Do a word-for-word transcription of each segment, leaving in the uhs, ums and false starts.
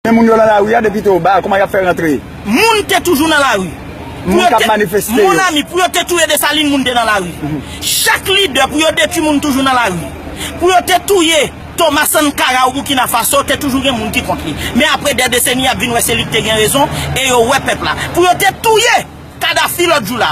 Men moun yo nan lari a depi Toba, kòman y ap fè rantre? Moun te toujou nan lari. Moun k ap manifeste yo. Monami, pou yo te touye Desalin, moun te nan lari. Chak lidè, pou yo detwi moun toujou nan lari. Pou yo te touye Thomas Sankara ou Burkina Faso, te toujou gen moun ki kont li. Men apre dè deseni, y ap vin wè se li k te gen rezon, e yo wè pèp la. Pou yo te touye Kadhafi lòt jou la,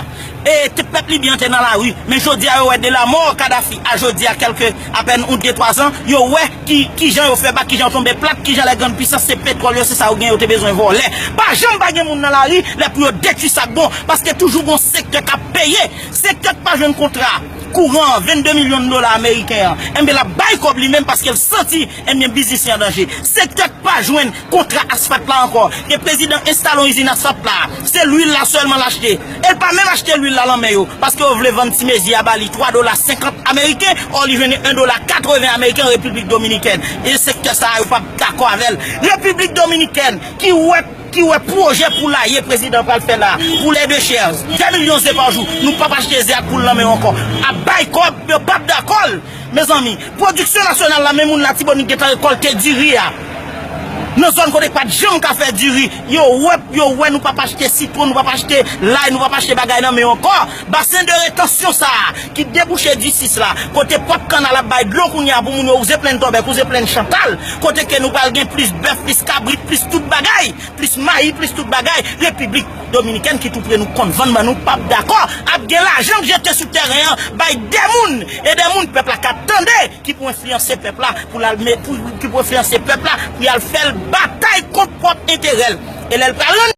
e te pèp libyen te nan lari. Men jodi a, yo wè de la mò Kadhafi a jodi a, kèlke apèn ou de twa zan, yo wè ki, kijan yo fè bak, kijan yo tonbe plat, kijan lè grann pisans se petwòl yo, se sa yo gen, yo te bezwen vòlè. Pa janm pa gen moun nan lari, lè pou yo detwi sa k bon, paske toujou gon sektè k ap peye. Sektè k pa jwenn kontra kouran vennde milyon dola ameriken an, enben l ap bay kòb li menm paske l santi, enben, biznis li an danje. Sektè k pa jwenn kontra asfalt la ankò. Gen prezidan enstale yon izin asfalt la. Se lwil la sèlman l achte. E l pa menm achte lwil la lan men yo. Paske yo vle vann ti mezi a ba li twa dola senkant ameriken, ò li jwenn en dola katreven ameriken an Repiblik Dominikèn. E sektè sa a yo p ap dakò avè l. Repiblik Dominikèn ki wè ki wè pwojè poulaye prezidan pral fè la pou les deux chaises, de milyon ze pa jou, nou p ap achte ze ak poul nan men yo ankò. Ap bay kòb, yo p ap dakò l. Mezanmi, pwodiksyon nasyonal la, men moun Latibonit gentan rekòlte diri a. Nan zòn kote k pa t janm ka fè diri, yo wè, yo wè nou p ap achte sitwon, nou p ap achte lay, nou p ap achte bagay nan men yo ankò. Basen de retansyon sa a, ki debouche di sis la, kote pòt kannal ap bay dlo kounye a pou moun yo wouze plenn Tòbèk, wouze plenn Chantal, kote ke nou pral gen plis bèf, plis kabrit, plis tout bagay, plis mayi, plis tout bagay, Repiblik Dominikèn ki tou pre nou konn vann ban nou p ap dakò. Ap gen lajan k jete sou tèren an bay de moun, e de moun pèp la k ap tande, ki pou enfliyanse pèp la pou l al me- pou, ki pou enfliyanse pèp la pou y al fè l batay kont pwòp enterè l. E lè l pral rann